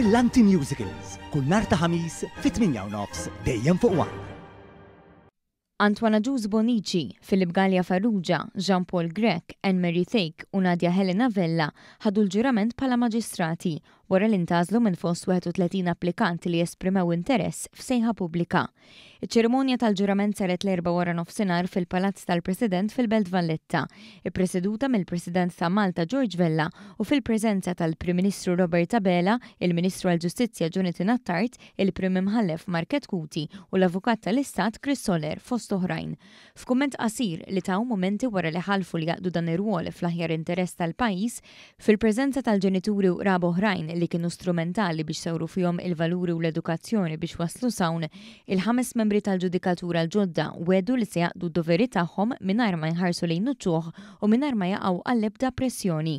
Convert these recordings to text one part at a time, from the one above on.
Brillanti Musicals, kull nhar ta' Ħamis fit-8 u nofs dejjem fuq One. Antoine Agius Bonici, Philip Gallia Farrugia, Jean-Paul Grech, Anne-Marie Thake u Nadia Helena Vella ħadu l-ġurament bħala maġistrati wara li ntgħażlu minn fost 31 applikant li esprimew interess f'sejħa pubblika. Iċ-ċerimonja tal-ġurament saret l-Erbgħa wara nofsinhar fil-Palazz tal-President fil-Belt Valletta, ippreseduta mill-President ta' Malta George Vella u fil-preżenza tal-Prim Ministru Robert Abela, il-Ministru għall-Ġustizzja Jonathan Attard, il-Prim Imħallef Mark Chetcuti u l-Avukat tal-Istat Chris Soler fost oħrajn. F'kumment qasir li taw momenti wara li ħalfu li jaqdu dan ir-rwol fl-aħjar interess tal-pajjiż, fil-preżenza tal-ġenituri u qraba oħrajn li kienu strumentali biex sawru fihom il-valuri u l-edukazzjoni biex waslu s'hawn, il-ħames membri tal-ġudikatura l-ġodda wegħdu li se jaqdu d-doveri tagħhom mingħajr ma jħarsu lejn uċuħ u mingħajr ma jaqgħu għall-ebda pressjoni.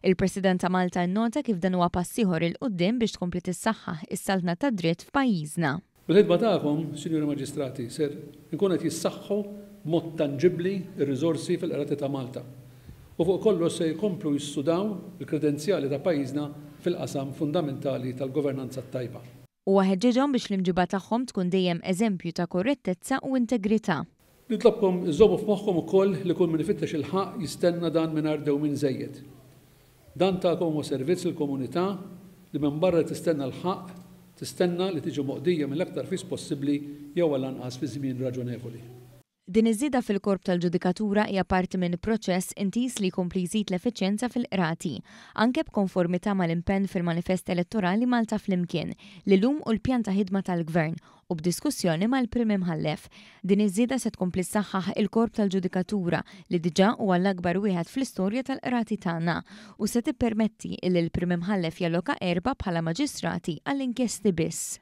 Il-President ta' Malta innota kif dan huwa pass ieħor 'il quddiem biex tkompli tissaħħaħ is-saltna tad-dritt f'pajjiżna. Bil-ħidma tagħkom, Sinjuri Maġistrati, ser inkunu qed jissaħħu b'mod tanġibbli r-riżorsi fil-Qrati ta' Malta u fuq kollox se jkomplu jissudaw il-kredenzjali ta' pajjiżna fil-qasam fundamentali tal-governanza t-tajba. Huwa ħeġġeġhom biex l-imġiba tagħhom tkun dejjem eżempju ta' korrettezza u integrità. Nitlobkom iżommu f'moħħkom ukoll li kull min ifittex il-ħaqq jistenna dan mingħajr dewmien żejjed. Dan tagħkom huwa servizz lill-komunità li minbarra li tistenna l-ħaqq, tistenna li tiġi moqdija mill-aktar fis possibbli jew għall-anqas fi żmien raġonevoli. Din iż-żieda fil-korp tal-ġudikatura hija parti minn proċess intiż li jkompli jżid l-effiċjenza fil-qrati, anke b'konformità mal-impenn fil-manifest elettorali Malta Flimkien, li llum hu l-pjan ta' ħidma tal-Gvern u b'diskussjoni mal-Prim Imħallef. Din iż-żieda se tkompli ssaħħaħ il-korp tal-ġudikatura li diġà huwa l-akbar wieħed fl-istorja tal-qrati tagħna u se tippermetti li l-Prim Imħallef jalloka erba' bħala maġistrati għall-inkjesti biss.